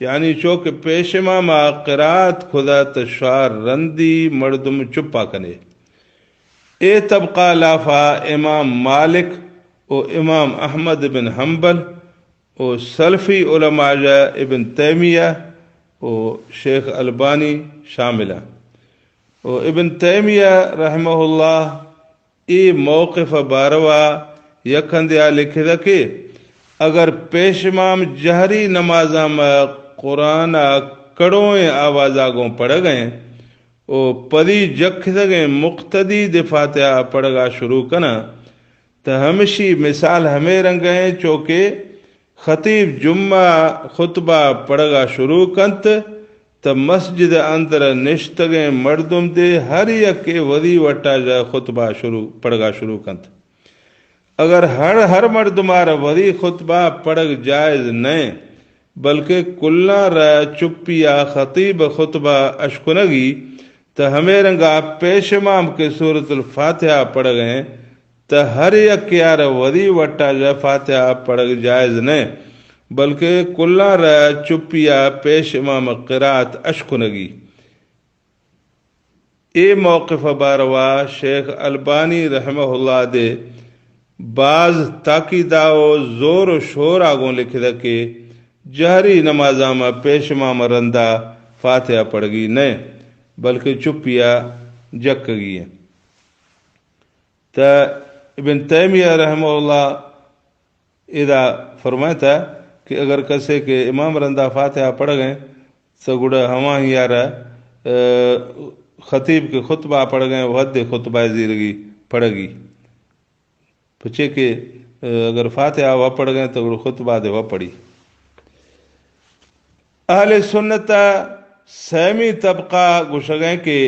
یعنی چو کہ پیش اماما قرات کدا تہ شار رندی مردم چپا کنے۔ اے طبقہ لافا امام مالک و امام احمد بن حنبل و سلفی علماء جا ابن تیمیہ و شیخ البانی شامل ہیں۔ و ابن تیمیہ رحمہ اللہ اے موقف باروا یک ہندیا لکھدہ کہ اگر پیش امام جہری نمازاں ما قرآن کڑوئیں آوازا گوں پڑگیں و پدی جکھدگیں مقتدی دے فاتحہ پڑگا شروع کناں، تہ ہمشی مثال ہمے رنگ ایں چو کہ خطیب جمعہ خطبہ پڑگا شروع کنت، تہ مسجد اندر نشتگیں مردم دے ہر یکے وثی وٹا جا خطبہ شروع، پڑگا شروع کنت۔ اگر ہر، ہر مردمارا وثی خطبہ پڑگ جائز نئے، بلکہ کلاں را چپیا خطیب خطبہ اشکنگی، تہ ہمے رنگا پیش امام کہ سورۃ الفاتحہ پڑگیں، تہ ہر یکیارا وثی وٹا جا فاتحہ پڑگ جائز نئے، بلکہ کلاں را چپیا پیش امام قرات اشکنگی۔ اے موقف باروا شیخ البانی رحمہ اللہ دے باز تاکیدا و زور و شورا گوں لکھدہ کہ جہری نمازاں ما پیش امام رندا فاتحہ پڑگی نئے، بلکہ چپیا جکگی ایں۔ تہ ابن تیمیہ رحمہ اللہ ادا فرمائتا کہ اگر کسے کہ امام رندا فاتحہ پڑگیں، تو گڑا ہماہیارا، آ، خطیب کہ خطبہ پڑگیں، وہدے خطبہ زیرگی پڑگی۔ پچے کہ، آ، اگر فاتحہ و پڑگیں، تو گڑا خطبہ دے و پڑی۔ اہل سنت ء سیمی طبقہ گوشگیں کہ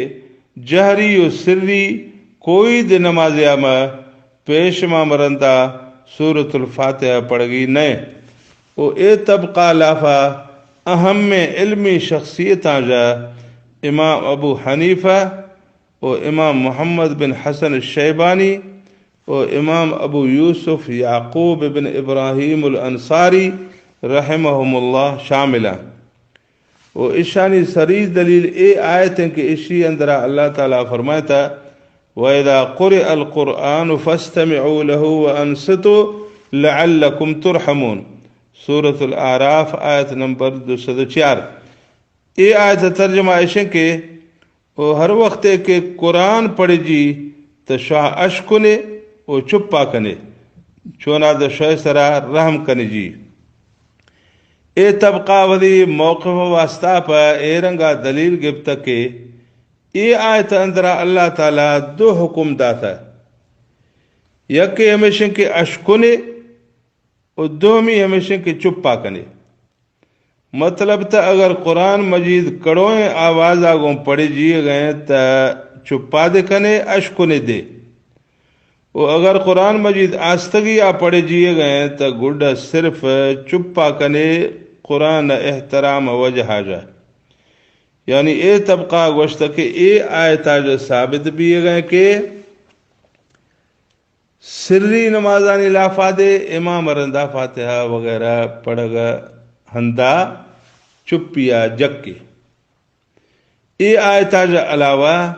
جہری و سری کوئی دے نمازیا ما پیش امام رندا سورۃ الفاتحہ پڑگی نئے۔ و اے طبقہ لافا اہمیں علمی شخصیتاں جا امام ابو حنیفہ و امام محمد بن حسن الشیبانی و امام ابو یوسف یعقوب بن ابراہیم الانصاری رحمہم اللہ شامل ایں۔ و اشانی سری دلیل اے آیت ایں کہ اشی اندرا اللہ تعالی فرمائتا، وَإِذَا قُرِئَ الْقُرْآنُ فَاسْتَمِعُوا لَهُ وَأَنصِتُوا لَعَلَّكُمْ تُرْحَمُونَ۔ سورۃ الاعراف، آیت نمبر دو سد و چار۔ اے آیت ترجمہ اشیں کہ و ہر وختے کہ قرآن پڑھجی تو شاہ اش کنے و چپا کنے، چونا دو شے سرا رحم کنجی۔ اے طبقہ وثی موقف واسطہ پہ اے رنگا دلیل گپتہ کہ اے آیت اندرا اللہ تعالی دو حکم داتہ۔ یکے ہمیشیں کہ اشکنے و دومی ہمیشیں کہ چپا کنے۔ مطلب تہ اگر قرآن مجید کڑوئیں آوازا گوں پڑھے جیے گئے تہ چپا دے کنے، اشکنے دے۔ و اگر قرآن مجید آستگی آ پڑھے جیے گئے تہ گڈا صرف چپا کنے، قرآن احترام وجہ جا۔ یعنی اے طبقہ گوشتہ کہ اے آیتا جا ثابت بیے گئے کہ سری نمازانی لافا دے امام رندا فاتحہ وغیرہ پڑھگا ہندا چپیا جکے۔ اے آیتا جا علاوہ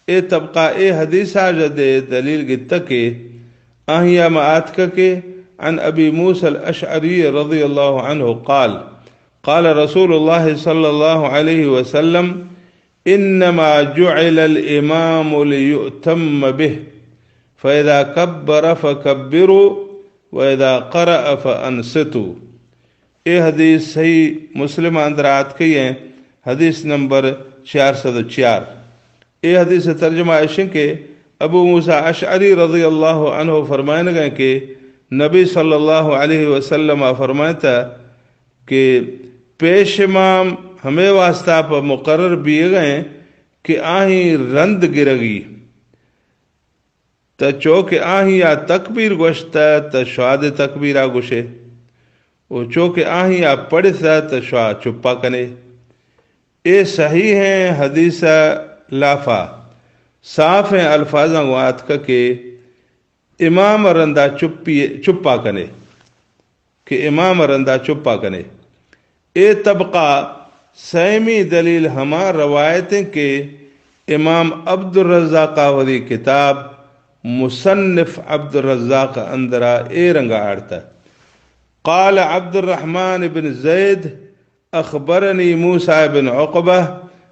اے طبقہ اے حدیثا جا دے دلیل گتہ کہ آہیا ما آتکہ کہ عن ابی موسی الاشعری رضی اللہ عنہ قال، قال رسول اللہ صلی اللہ علیہ وسلم، انما جعل الامام لیؤتم به، فاذا کبر فکبروا، واذا قرأ فانصتوا۔ اے حدیث صحیح مسلم اندر آتکئی ہیں، حدیث نمبر چار سد و چار۔ اے حدیث ترجمہ اشیں کہ ابو موسی اشعری رضی اللہ عنہ فرمائنگا کہ نبی صلی اللہ علیہ وسلم فرمائتا کہ پیش امام ہمے واسطہ پہ مقرر بیے گئے کہ آہیں رند گرگی، تہ چو کہ آہیں آ تکبیر گوشتہ تہ شوا دے تکبیرا گوشے، و چو کہ آہیں آ پڑھتہ تہ شوا چپا کنے۔ اے صحیح ہیں حدیث لافا صاف ہیں الفاظاں گوں آتکہ کہ امام رندا چپی، چپا کنے، کہ امام رندا چپا کنے۔ اے طبقہ سیمی دلیل ہما روایتیں کہ امام عبدالرزاق وثی کتاب مصنف عبدالرزاق اندرا اے رنگا آڑتہ۔ قال عبد الرحمن بن زید، اخبرني موسى بن عقبة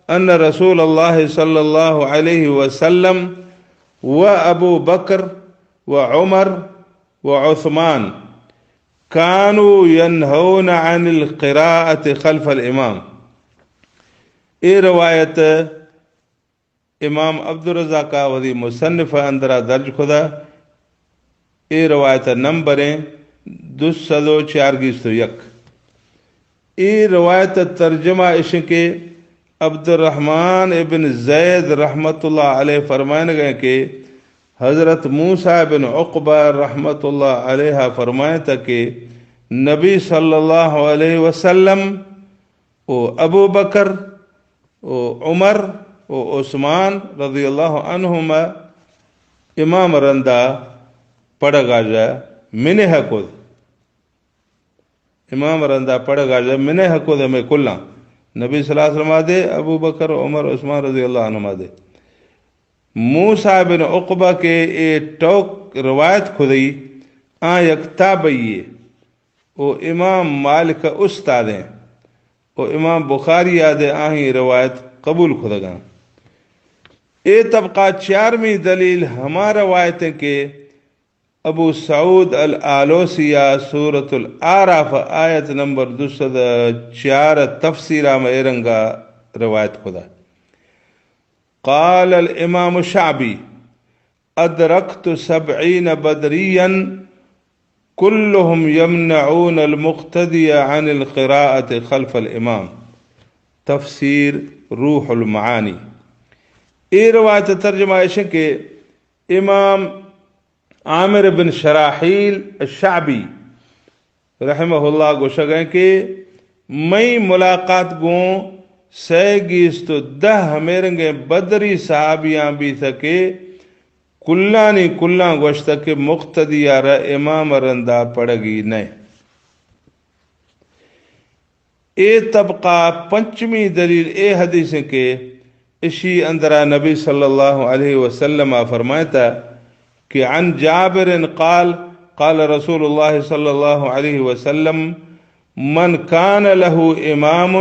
ان رسول الله صلى الله عليه وسلم وابو بكر وعمر وعثمان كانوا ينهون عن القراءة خلف الامام۔ اے روایت امام عبدالرزاق وثی مصنف اندرا درج کھدا۔ اے روایت نمبریں دو سد و چار گیست و یک۔ اے روایت ترجمہ اشیں کہ عبدالرحمن ابن زید رحمت اللہ علیہ فرمائنگا کہ حضرت موسی بن عقبہ رحمت اللہ علیہ فرمائتا کہ نبی صلی اللہ علیہ وسلم و ابو بکر و عمر و عثمان رضی اللہ عنہما امام رندا پڑھگا جا منہ کد۔ امام رندا پڑھگا جا منہ کد ہمے کلاں۔ نبی صلی اللہ علیہ وسلم دے، ابو بکر، عمر، عثمان رضی اللہ عنہما دے۔ موسی بن عقبہ کہ اے ٹوک روایت کھدئی، آ یک تابعی و امام مالک استادیں و امام بخاری آ دے آہیں روایت قبول کھدگاں۔ اے طبقہ چارمی دلیل ہما روایتیں کہ ابو سعود الآلوسی آ سورۃ الاعراف آیت نمبر دو سد چار تفسیرا میں اے رنگا روایت کھدا۔ قال الامام الشعبی، ادرکت سبعین بدریا کلهم یمنعون المقتدی عن القراءة خلف الامام۔ تفسیر روح المعانی۔ اے روایت ترجمہ ایشن کہ امام عامر بن شراحیل الشعبی رحمہ اللہ گوشگیں کہ مئی ملاقات گوں سئے گیست و دہ ہمیرنگیں بدری صحابیاں بیتہ کہ کلانی کلاں گوشتہ کہ مقتدی آ را امام رندا پڑگی نئے۔ اے طبقہ پنچمی دلیل اے حدیث کہ اشی اندرا نبی صلی اللہ علیہ وسلم فرمائتا کہ عن جابر قال، قال رسول اللہ صلی اللہ علیہ وسلم، من كان له امام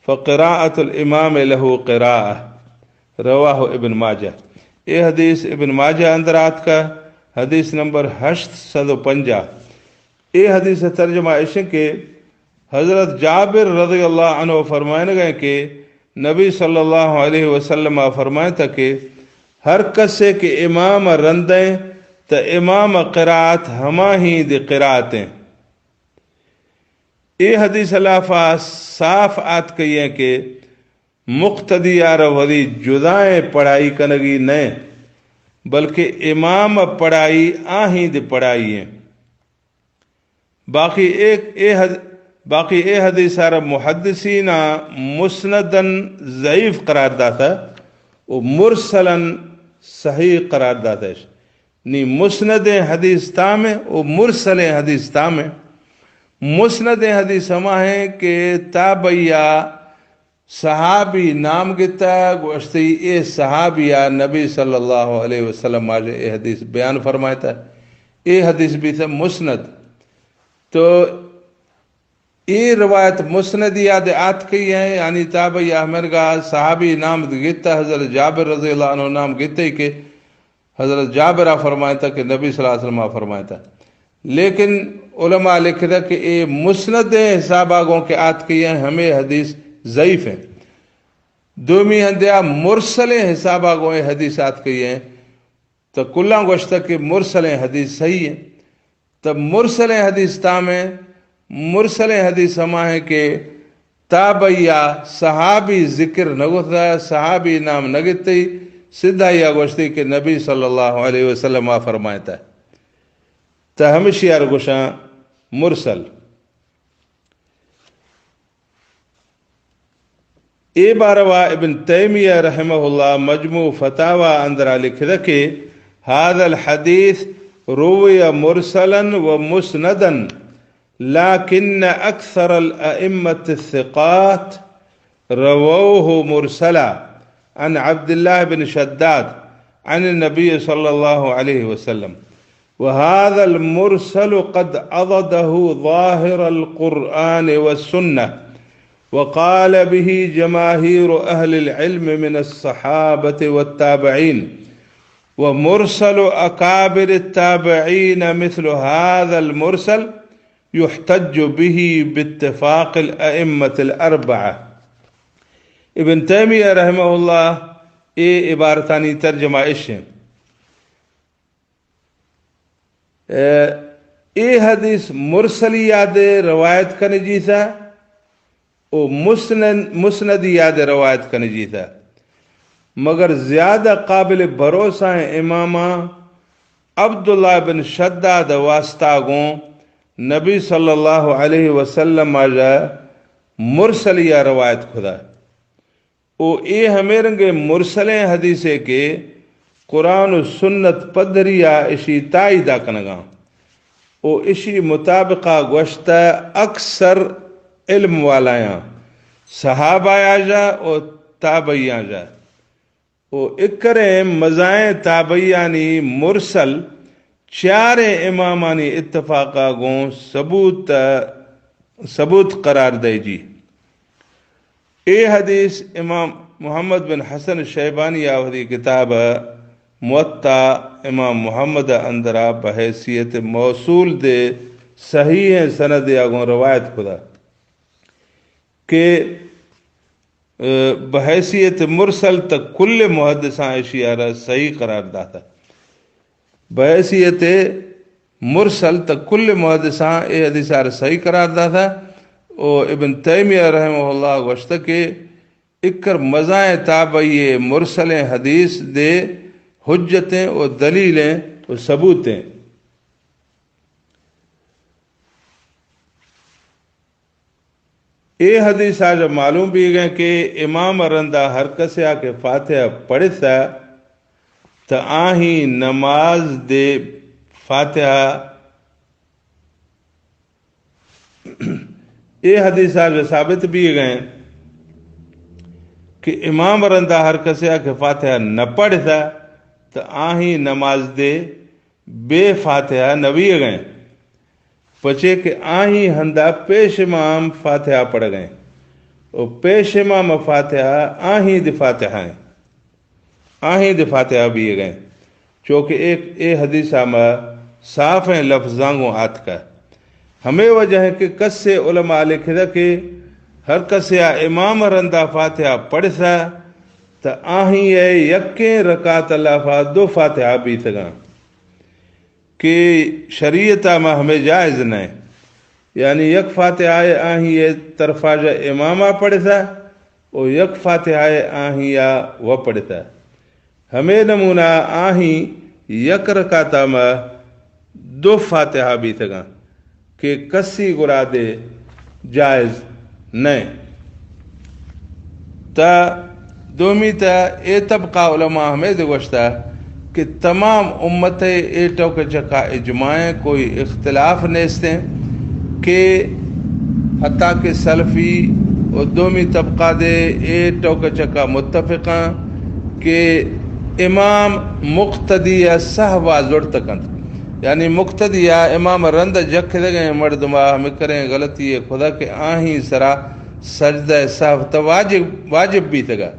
فقراءة الامام له قراءة، رواہ ابن ماجہ۔ اے حدیث ابن ماجہ اندر آتکا، حدیث نمبر ہشت سد و پنجاہ۔ اے حدیث ترجمہ ایشن کہ حضرت جابر رضی اللہ عنہ فرمائنگا کہ نبی صلی اللہ علیہ وسلم فرمائتا کہ ہر کسے کہ امام رندیں تو امام قرات ہماہی دی قرات ہیں۔ اے حدیث لافا صاف آتکئی ہیں کہ مقتدی آرا وری جدائیں پڑھائی کنگی نئے، بلکہ امام پڑھائی آہی دی پڑھائی ہیں۔ باقی اے، اے حد-، باقی اے حدیث آرا محدثین مسندن ضعیف قرار داتا و مرسلن صحیح قرار داتش۔ نی مسند حدیث تام ہیں و مرسل حدیث تام ہیں۔ مسند حدیث ہما ہیں کہ تابعیہ صحابی نام گتا، گوشتی اے صحابی آ نبی صلی اللہ علیہ وسلم آجے اے حدیث بیان فرمائتا، اے حدیث بھی تھا مسند۔ تو اے روایت مسندی آ دے آتکئی ہیں، یعنی تابعی آ ہمرگا صحابی نام گتا، حضرت جابر رضی اللہ عنہ نام گتے کہ حضرت جابر آ فرمائتا کہ نبی صلی اللہ علیہ وسلم آ فرمائتا۔ لیکن علماء لکھتا کہ اے مسند حسابا گوں کہ آتکئی ہیں، ہمیں حدیث ضعیف ہیں۔ دومی ہندیا مرسل حسابا گوں اے حدیث آتکئی ہیں، تو کلاں گوشتا کہ مرسل حدیث صحیح ہیں۔ تو مرسل حدیث تام ہیں، مرسل حدیث ہما ہیں کہ تابعی آ صحابی ذکر نہ گوتا، صحابی نام نہ گتے، سدھا یا گوشتے کہ نبی صلی اللہ علیہ وسلم آ فرمائتا۔ تو ہمشی آر گوشاں مرسل۔ اے باروا ابن تیمیہ رحمہ اللہ مجموع فتاوی اندرا لکھتا کہ هذا الحديث روي مرسلا ومسندا، لكن أكثر الأئمة الثقات رووه مرسلا عن عبد الله بن شداد عن النبي صلى الله عليه وسلم، وهذا المرسل قد عضده ظاهر القرآن والسنة، وقال به جماهير أهل العلم من الصحابة والتابعين، ومرسل أكابر التابعين مثل هذا المرسل يحتج به باتفاق الأئمة الأربعة۔ ابن تیمیہ رحمہ اللہ اے عبارتانی ترجمہ اش ہیں۔ اے، اے حدیث مرسلی آ دے روایت کنجیتا و مسند، مسندی آ دے روایت کنجیتا، مگر زیادہ قابل بھروسہ ہیں اماما عبداللہ بن شداد واسطہ گوں نبی صلی اللہ علیہ وسلم آجا مرسلی آ روایت کھدا۔ او اے ہمے رنگیں مرسلیں حدیثے کہ قرآن و سنت پدری آ اشی تائیدا کنگاں۔ او اشی مطابقا گوشتہ اکثر علم والایاں، صحابہ آجا و تابعی آجا۔ و اکریں مزائیں تابعیانی مرسل چاریں امامانی اتفاقا گوں ثبوت، ثبوت قرار دئے جی۔ اے حدیث امام محمد بن حسن شیبانی آ وتی کتاب موطا امام محمد اندرا بحیثیت موصول دے صحیح سند آ گوں روایت کھدا کہ، اے، بحیثیت مرسل تک کل محدثاں اشی آرا صحیح قرار داتا۔ بحیثیت مرسل تک کل محدثاں اے حدیث آرا صحیح قرار داتا۔ او ابن تیمیہ رحمہ اللہ گوشتہ کہ اکر مزائیں تابعی مرسلیں حدیث دے حجتیں و دلیلیں و ثبوتیں۔ اے حدیث آجا معلوم بیگیں کہ امام رندا ہر کسیا کہ فاتحہ پڑھتا تو آہی نماز دے فاتحہ، اے حدیث آجا ثابت بیگیں کہ امام رندا ہر کسیا کہ فاتحہ نہ پڑھتا تو آہی نماز دے بے فاتحہ نہ بیگیں، پچے کہ آہی ہندا پیش امام فاتحہ پڑھگیں و پیش امام فاتحہ آہی دی فاتحہ ہیں، آہی دی فاتحہ بیگیں، چوکہ ایک اے حدیث ما صافیں لفظاں گوں آتکا۔ ہمے وجہ ہے کہ کسے علماء لکھدا کہ ہر کسے آ امام رندا فاتحہ پڑھسا تو آہی اے یکیں رکعت لافا دو فاتحہ بیتگاں۔ کہ شریعت ءَ ما ہمے جائز نہ ایں۔ یعنی یک فاتحہ ءَ آہی ءِ طرفا ژہ امام ءَ پڑھتا و یک فاتحہ ءَ آہی ءَ و پڑھتا۔ ہمے نمونہ آہی یک رکعت ءَ ما دو فاتحہ بیتگاں کہ کسی گرا دے جائز نہ۔ تا دومی تا اے طبقہ علماء ہمے دے گوشتا کہ تمام امت ءِ اے ٹوک چکا اجماع ایں، کوئی اختلاف نیستیں کہ حتیٰ کہ سلفی و دومی طبقہ دے اے ٹوک چکا متفقاں کہ امام مقتدی ءِ سہوا زڑت کنت۔ یعنی مقتدی ءَ امام رند جکھدگیں مردما ہمے کریں غلطی ءِ خدا کہ آہی سرا سجدہ سہو تا واجب، واجب بیتگا۔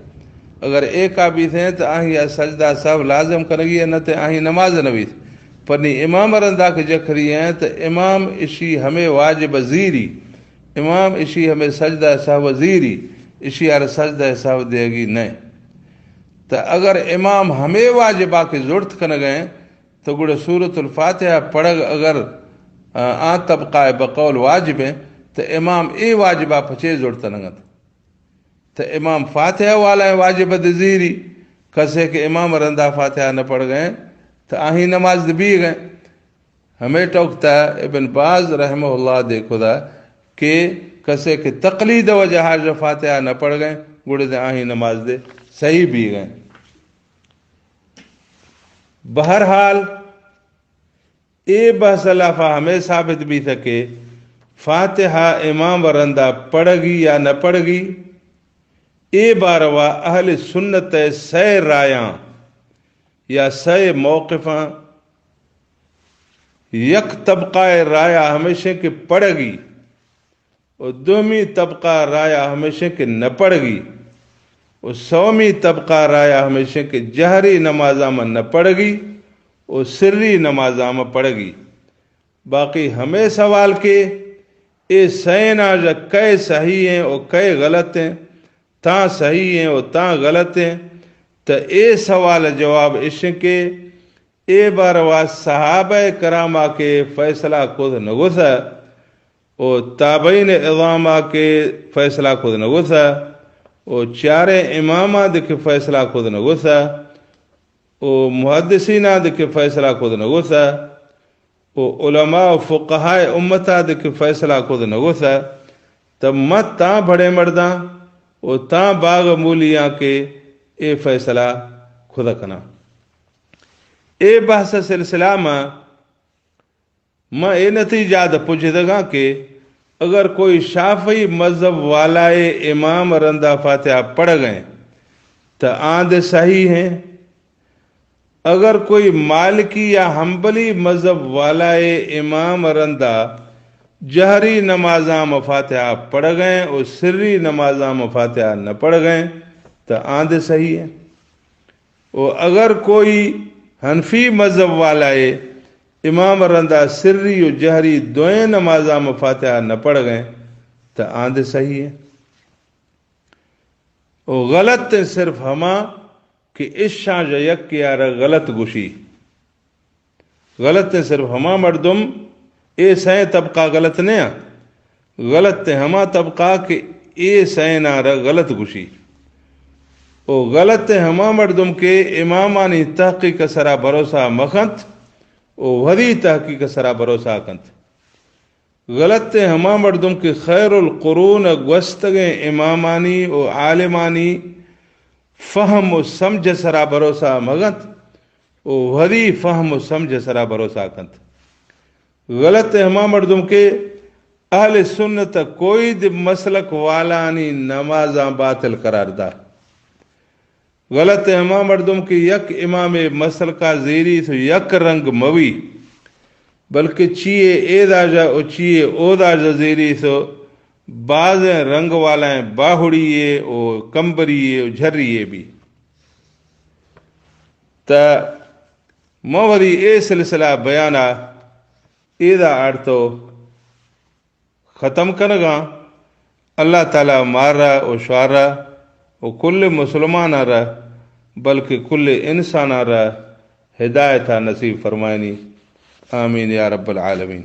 اگر ایکا بیتیں تو آہی ءَ سجدہ سہو لازم کنگی ءَ نہ تے آہی نماز نہ بیت۔ پر نی امام رندا کہ جکھری ایں تو امام اشی ہمے واجب زیری، امام اشی ہمے سجدہ سہو زیری، اشی ار سجدہ سہو دیگی نہ۔ تو اگر امام ہمے واجبا کہ زڑت کنگیں تو گڑا سورۃ الفاتحہ پڑھگ اگر، آ، آ طبقہ ءِ بقول واجب ایں تو امام اے واجبا پچے زڑت نگنت؟ تو امام فاتحہ والا ءِ واجب دے زیری، کسے کہ امام رندا فاتحہ نہ پڑھگیں تو آہی نماز دے بیگیں۔ ہمے ٹوک تا ابن باز رحمہ اللہ دے کھدا کہ کسے کہ تقلید وجہ ژہ فاتحہ نہ پڑھگیں گڑا دے آہی نماز دے صحیح بیگیں۔ بہرحال، اے بحث لافا ہمے ثابت بیتہ کہ فاتحہ امام رندا پڑھگی یا نہ پڑھگی، اے باروا اہل سنت ءِ سئے رایاں یا سئے موقفاں، یک طبقہ ءِ رایا ہمیشیں کہ پڑھگی، و دومی طبقہ رایا ہمیشیں کہ نہ پڑھگی، و سومی طبقہ رایا ہمیشیں کہ جہری نمازاں ما نہ پڑھگی، و سری نمازاں ما پڑھگی۔ باقی ہمے سوال کہ اے سئیناں ژہ کئے صحیح ایں و کئے غلط ایں، تاں صحیح ایں و تاں غلط ایں، تو اے سوال جواب اشیں کہ اے باروا صحابہ کراما کہ فیصلہ کت نگوثہ، و تابعین عظاما کہ فیصلہ کت نگوثہ، و چاریں اماما دے کہ فیصلہ کت نگوثہ، و محدثینا دے کہ فیصلہ کت نگوثہ، و علماء و فقہاء امتا دے کہ فیصلہ کت نگوثہ، تب ما تاں بھڑے مرداں و تاں باغ مولیاں کہ اے فیصلہ کت کناں۔ اے بحث سلسلہ ما ما اے نتیجہ دا پجدگاں کہ اگر کوئی شافعی مذہب والائے امام رندا فاتحہ پڑھگیں تو آن دے صحیح ایں، اگر کوئی مالکی یا حنبلی مذہب والائے امام رندا جہری نمازاں ما فاتحہ پڑھگیں و سری نمازاں ما فاتحہ نہ پڑھگیں تو آن دے صحیح ایں۔ و اگر کوئی حنفی مذہب والائے امام رندا سری و جہری دوئیں نمازاں ما فاتحہ نہ پڑھگیں تو آن دے صحیح ایں۔ و غلط ایں صرف ہما کہ اشاں ژہ یکے آرا غلط گوشی۔ غلط ایں صرف ہما مردم، اے سئیں طبقہ غلط نہ آں۔ غلط ایں ہما طبقہ کہ اے سئیناں را غلط گوشی۔ و غلط ایں ہما مردم کہ امامانی تحقیق سرا بھروسہ مکنت و وثی تحقیق سرا بھروسہ کنت۔ غلط ایں ہما مردم کہ خیر القرون گوستگیں امامانی و عالمانی فہم و سمجھ سرا بھروسہ مکنت و وثی فہم و سمجھ سرا بھروسہ کنت۔ غلط ایں ہما مردم کہ اہل سنت کوئی دے مسلک والانی نمازاں باطل قرار دا۔ غلط ایں ہما مردم کہ یک امام مسلکا زیریث و یک رنگ موی، بلکہ چیئے ایدا ژہ و چیئے اودا ژہ زیریث و بازیں رنگ والائیں باہڑی یے و کمبری یے و جھری یے بی۔ تا ما وثی اے سلسلہ بیانا ایدا آڑتو ختم کنگاں۔ اللہ تعالی مارا و شوارا و کل مسلماناں را، بلکہ کل انساناں را ہدایتا نصیب فرمائنی۔ آمین یا رب العالمین۔